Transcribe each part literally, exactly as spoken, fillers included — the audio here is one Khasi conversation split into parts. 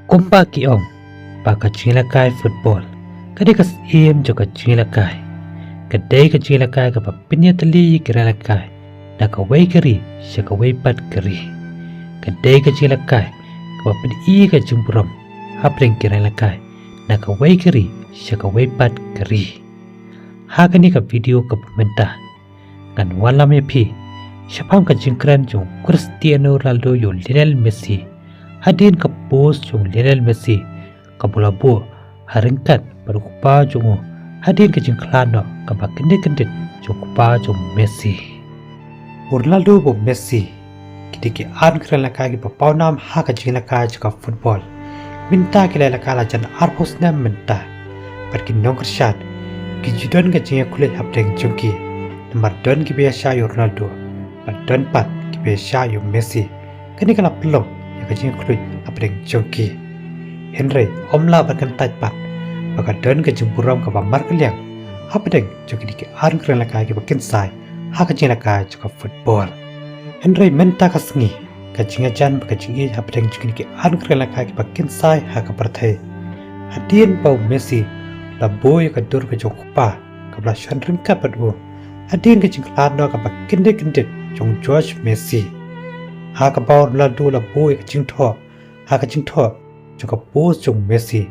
Kumba ki ong ba ka jingïalehkai football ka dei ka syiem jong ka jingïalehkai. Ka dei ka jingïalehkai kaba pynïatylli ïa ki rangïalehkai na kawei ka ri sha kawei pat ka ri. Ka dei ka jingïalehkai kaba pyni ïa ka jingburom hapdeng ki rangïalehkai na kawei ka ri sha kawei pat ka ri. Ha kane ka video kaba mynta ngan wallam ïa phi shaphang ka jingkren jong u Cristiano Ronaldo ïa u Lionel Messi. Hadien ka post jong u Lionel Messi kaba u la buh ha ryngkat bad u kpa jong u hadien ka jingkhlad noh kaba kyndit kyndit jong u kpa jong u Messi. U Ronaldo bad u Messi ki dei ki ar nongkren ïalehkai kiba paw nam ha ka jingïalehkai jong ka football. Mynta ki la ïalehkai la jan arphew snem mynta bad ki nongkyrshan ki ju don ka jingïakhun hapdeng jong ki. Namar don kiba ïaishah ïa u Ronaldo bad don pat kiba ïaishah ïa u Messi. Kane ka la pynlong ïa ka jingïakhun hapdeng jong ki. Hynrei ym lah ban kyntait pat ba ka don ka jingburom kaba markylliang hapdeng jong kine ki ar nongkren ïalehkai kiba kynsai ha ka jingïalehkai jong ka football. Hynrei mynta ka sngi ka jingïajan bad ka jingïeit hapdeng jong kine ki ar nongkren ïalehkai kiba kynsai ha ka pyrthei. Hadien ba u Messi u la buh ïa ka dur ka jong u kpa kaba la shon ryngkat bad u hadien ka jingkhlad noh kaba kyndit kyndit jong u Jorge Messi. Ha kaba u Ronaldo u la buh ïa ka jingthoh ha ka jingthoh jong ka post jong u Messi.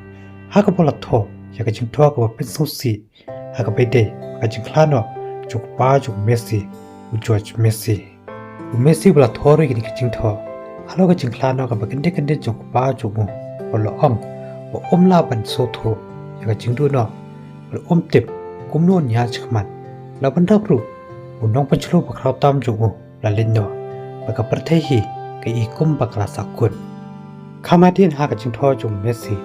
Ha kaba u la thoh ïa ka jingthoh kaba pynsngewsih ha kaba ïadei bad ka jingkhlad noh jong u kpa jong u Messi, u Jorge Messi. U Messi u la thoh ruh ïa kine ki jingthoh halor ka jingkhlad noh kaba kyndit kyndit jong u kpa jong u, u la ong ba um lah ban sngewthuh ïa ka jingduh noh bad um tip kumno un ïaid shakhmat. La bynrap ruh u nongpynshlur bakhraw tam jong u u la leit noh bad ka pyrthei hi ka i kumba ka la sahkut. Kham hadien ha ka jingthoh jong u Messi,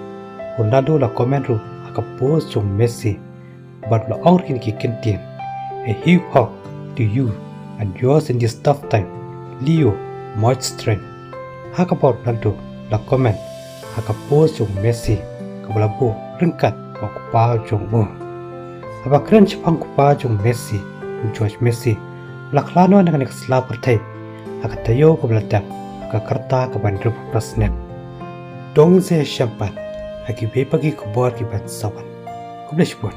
u Ronaldo u la comment ruh ha ka post jong u Messi bad u la ong ruh kine ki kyntien: "A huge hug to you and yours in this tough time. Leo, much strength." Ha kaba u Ronaldo u la comment ha ka post jong u Messi kaba la buh ryngkat bad u kpa jong u. Haba kren shaphang u kpa jong u Messi, u Jorge Messi u la khlad noh na kane ka sla pyrthei ha ka taïew kaba la dep ha ka rta kaba hynriewphew phra snem. To ngin sa ïashem pat ha kiwei pat ki khubor kiban sa wan. Khublei shibun.